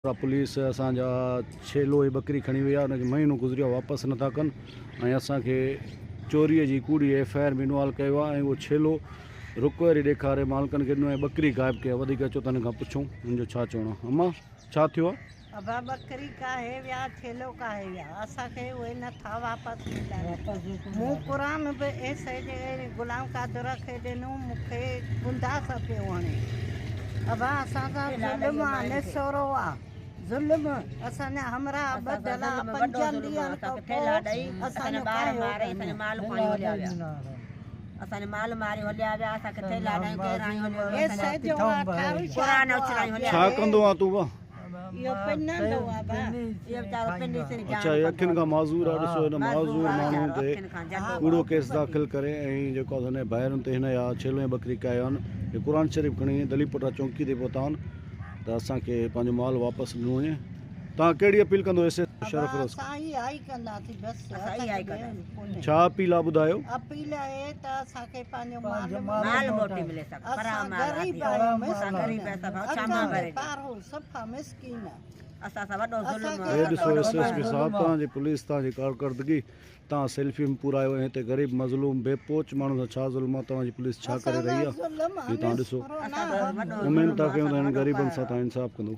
Police اسان جا ڇيلو ۽ ٻڪري کڻي وئي آهي ان کي مهينو گذريو آهي واپس نٿا ڪن ۽ اسان کي چوري جي ڪوڙي ايف I R ۾ involve ڪيو آهي ۽ اهو ڇيلو رڪوائري ڏيکاري مالڪن کي ڏنو ۽ ٻڪري غائب ڪئي آهي وڌيڪ اچو ته هن کان پڇون هن جو ڇا چوڻ آهي اما ڇا ٿيو آهي؟ ابا ٻڪري ڪاهي ويا ڇيلو ڪاهي ويا اسان کي اهي نٿا واپس ملن مون قرآن به ايس ايڇ اي غلام قادر کي ڏنو مون کي گنداس پيو هڻي. ابا اسان سان ظلم آ نسورو آ ظلم اسان جا همراهه ٻڌل آ پنجن ڏينهن کان پوء اسان جو ڪاهيو ڪانهي. ايس ايڇ او آ ٺارو شاهه جو آ. ڇا ڪندو آ تون وا؟ اهو پنندو آ ڀا. اڇا هي اکين کان معذور آ ڏسو هن معذور ماڻهو تي ڪوڙو ڪيس داخل ڪري ۽ جيڪو آ سو هن جي ڀائرن تي هن جا ڇيلو ۽ ٻڪري ڪاهيا آهن هي قرآن شريف کڻي دليپوٽا چونڪي تي پهتا آهن ته اسان کي پنهنجو مال واپس ڏنو وڃي توهان ڪهڙي اپيل ڪندو ايس ايس ابا شرفروز اسان اها ئي ڪنداسين بس اسان کي ٻيو ڪونهي. ڇا اپيل آ ٻڌايو. اپيل آهي ته اسان کي پنهنجو مال ملي. اسان غريب آهيون مسڪين اکين تي پارو صفا مسڪين. هي ڏسو ايس ايس پي صاحب توهان جي پوليس توهان جي ڪارڪردگي توهان سيلفي ۾ پورايو ۽ هتي غريب مظلوم بي پهچ ماڻهن سان ڇا ظلم آهي توهان جي پوليس ڇا ڪري رهي آهي هي توهان ڏسو اميد ٿا ڪيون ته هنن غريبن سان توهان انصاف ڪندو.